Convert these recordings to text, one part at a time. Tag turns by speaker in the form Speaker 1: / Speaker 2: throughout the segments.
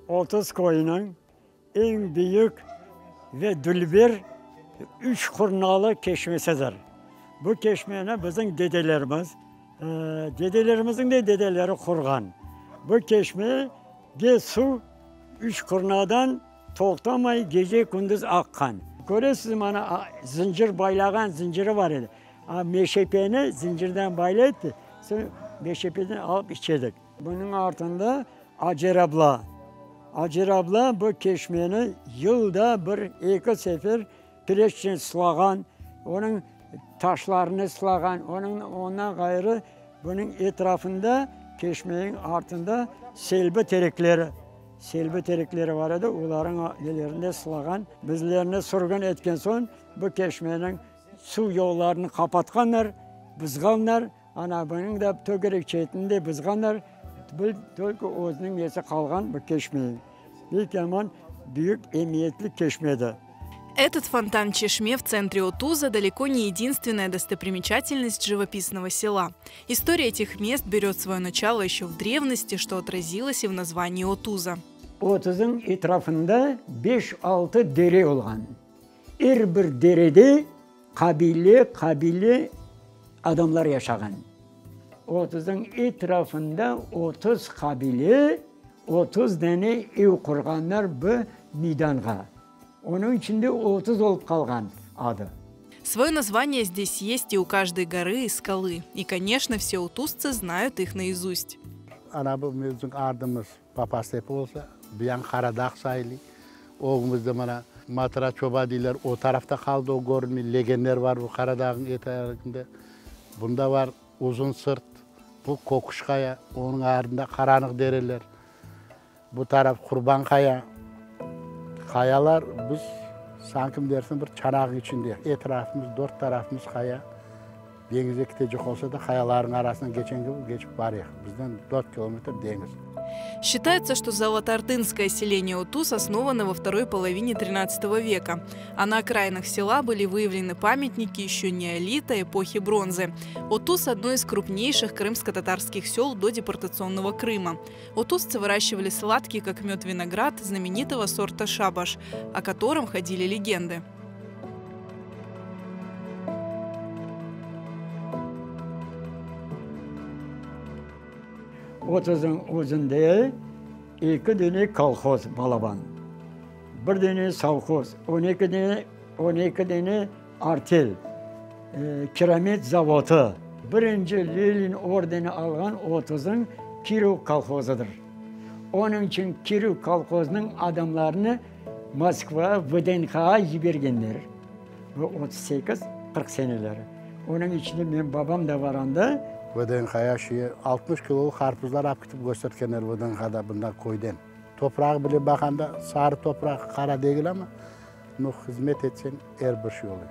Speaker 1: Otuz köyüniñ eñ büyük ve dülber üç qurnalı keşmesidir. Bu keşmeni bizim dedelerimiz, dedelerimizniñ de dedeleri qurğan. Bu keşmege suv üç qurnadan toqtamay gece-kündüz aqqan. Köresiz, mana, zıncır baylağan zıncırı bar edi. Meşepeni zıncırdan baylaydı, soñ meşepeden alıp içedik. Bunıñ artında Acer abla. Acer abla bu keşmeni yılda bir, eki sefer kireçnen sılağan, onıñ taşlarını sılağan, onıñ, ondan ğayrı, bunıñ etrafında, keşmeniñ artında selbi terekleri, selbi terekleri bar edi, olarnıñ nelerinde sılağan. Bizlerni sürgün etken soñ bu keşmeniñ suv yollarını qapatqanlar, buzğanlar. Ana, bunıñ da tögerek çetini de buzğanlar, bir tolko özüniñ nesi qalğan bu keşmeniñ. Pek yaman büyük emiyetli keşmedir.
Speaker 2: Этот фонтан Чешме в центре Отуза далеко не единственная достопримечательность живописного села. История этих мест берет свое начало еще в древности, что отразилось и в названии Отуза.
Speaker 1: Otuzıñ etrafında beş-altı dere olğan. Er bir derede qabile, qabile adamlar yaşağan. Otuzıñ etrafında 30 qabile, 30 dane ev qurğanlar bu meydanğa. Onıñ içün de 30 olıp qalğan adı.
Speaker 2: Свое название здесь есть и у каждой горы и скалы. И, конечно, все утузцы знают их наизусть.
Speaker 3: Ana bu bizim ardımız Papaz Tepe olsa, bu yan Qaradağ saili. Ögümizde mana Matıra çoba deyler, o tarafta qaldı, o körünmey. Legenler bar bu Qaradağnıñ eteginde. Bunda bar Uzun Sırt, bu Köküş Qaya, onıñ ardında Qaranıq dereler. Bu taraf Qurban Qaya. Qayalar biz sanki dersiñ bir çanağın içinde. Etrafımız, dört tarafımız qaya. Deñizge ketecek olsa da, qayalarnıñ arasından keçen kibi keçip barayıq. Bizden dört kilometr deñiz.
Speaker 2: Считается, что Золотоордынское селение Отуз основано во второй половине XIII века, а на окраинах села были выявлены памятники еще неолита эпохи бронзы. Отуз – одно из крупнейших крымско-татарских сел до депортационного Крыма. Отузцы выращивали сладкий, как мед, виноград знаменитого сорта шабаш, о котором ходили легенды.
Speaker 1: Otuzıñ özünde eki dene kolhoz balaban, bir dene sovhoz, on eki dene, on eki dene artel, kiramet zavodı. Birinci Lenin ordeni alğan Otuzıñ Kirov kolhozıdır. Onıñ içün Kirov kolhozınıñ adamlarını Moskva, VDNHa yibergenler. Bu 38, 40 seneleri. Onıñ içinde menim babam da bar anda.
Speaker 3: VDNHya şiye 60 kilolıq qarpızlar ap kitip köstertkenler VDNHda bundan köyden. Toprağı bile baqanda sarı topraq, qara degil amma, no hızmet etseñ er bir şey olur.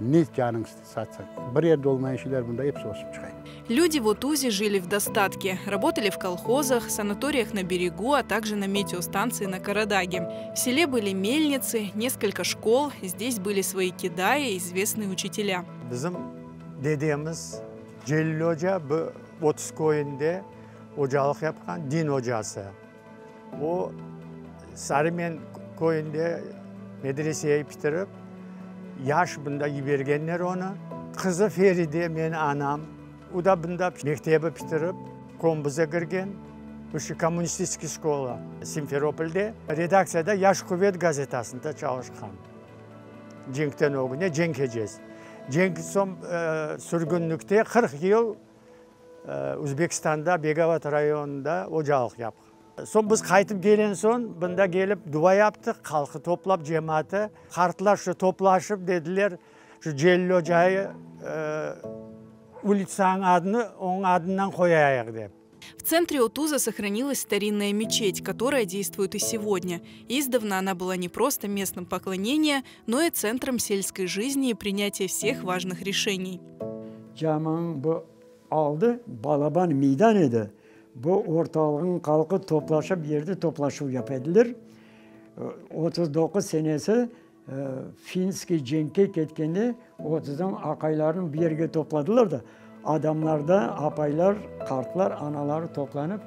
Speaker 3: Ne canıñ satsañ, bir yerde olmayan şeyler bunda episi ösip çıqa.
Speaker 2: Люди в Отузе жили в достатке. Работали в колхозах, санаториях на берегу, а также на метеостанции на Карадаге. В селе были мельницы, несколько школ, здесь были свои кидаи, известные учителя.
Speaker 4: Bizim dedemiz Celil oca bu Otuz köyünde ocalıq yapqan, din ocası. O, Sarımen köyünde medreseyi bitirip, yaş bunda yibergenler onı. Qızı Feride, meni anam, o da bunda mektebi bitirip, kombuza kirgen, şu kommunistiskiy şkola Simferopolde, redaktsiyada Yaş quvet gazetasında çalışqan. Cenkten ögüne, cenk ecesi. Cenk soñ sürgünlikte 40 yıl Özbekistanda Begovat rayonında ocalıq yapqan. Soñ biz qaytıp kelen soñ, bunda kelip dua yaptıq, halqı toplap, cemaatı. Qartlar şu toplaşıp dediler, şu Celil ocayı ulitsanıñ adını onıñ adından qoyayıq dep.
Speaker 2: В центре Отуза сохранилась старинная мечеть, которая действует и сегодня. Издавна она была не просто местом поклонения, но и центром сельской жизни и принятия всех важных решений.
Speaker 1: Caminiñ bu aldı balaban meydan edi. Bu ortalığın halqı toplaşıp yerde toplaşuv yapa ediler. 39 senesi Finskiy cenkke ketkende Otuzdan aqaylarnı bir yerge topladılar da, adamlar da, apaylar, qartlar, anaları toplanıp.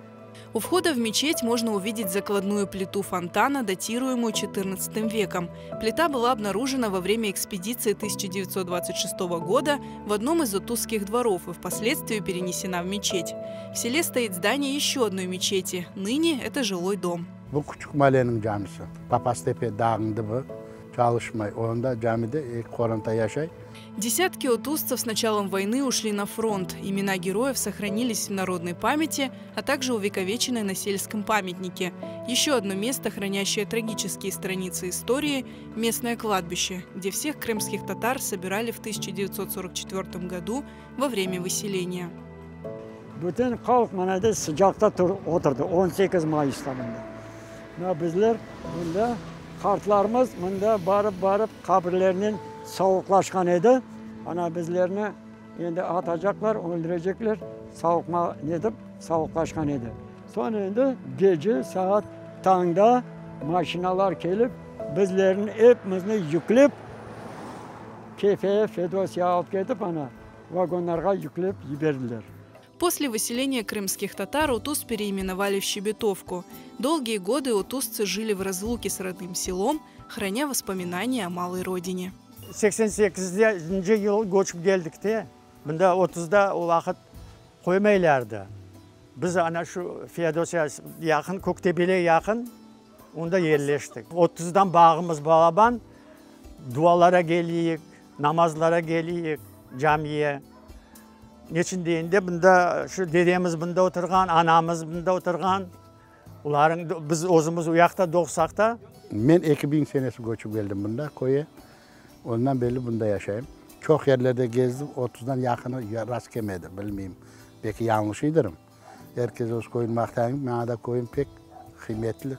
Speaker 2: У входа в мечеть можно увидеть закладную плиту фонтана, датируемую XIV веком. Плита была обнаружена во время экспедиции 1926 года в одном из отузских дворов и впоследствии перенесена в мечеть. В селе стоит здание еще одной мечети. Ныне это жилой дом.
Speaker 3: Bu Küçük Maleniñ camisi. Papaz-Tepe dağnıñ dibi çalışmay. Onda camide eki qoranta yaşay.
Speaker 2: Десятки отузцев с началом войны ушли на фронт. Имена героев сохранились в народной памяти, а также увековечены на сельском памятнике. Еще одно место, хранящее трагические страницы истории – местное кладбище, где всех крымских татар собирали в 1944 году во время выселения.
Speaker 1: Bütün halq mına sıcaqta oturdı 18 Mayısta mında. Mına bizler mında qartlarımız mında barıp barıp qabirlerinen savuqlaşqan edi. Ana bizlerni endi atacaqlar, öldürecekler, savuqma netip savuqlaşqan edi. Soñ endi gece saat tañda maşinalar kelip bizlerni epimizni yüklep Kefe, Feodosiya alıp ketip ana vagonlarğa yüklep yiberdiler.
Speaker 2: После выселения крымских татар Отуз переименовали в Щебетовку. Долгие годы отузцы жили в разлуке с родным селом, храня воспоминания о малой родине.
Speaker 4: 88 yıl köçip keldik de mında 30da o vaqıt qoymaylardı. Biz ana şu Feodosiya yaqın, Köktebelge yaqın onda yerleştik. 30dan bağımız balaban dualara keleyik, namazlara keleyik, camiye. Neçün degende mında şu dedemiz mında oturğan, anamız mında oturğan. Olarnıñ biz özümiz o yaqta doğsaq da
Speaker 3: Men 2000 senesi köçip keldim bunda köyge. Ondan beri bunda yaşayım. Çoq yerlerde gezdim, 30dan yaqını rast kelmedi, bilmeyim. Belki yañlış edirım. Er kes öz köyün maqtayım, maña da köyüm pek qıymetli.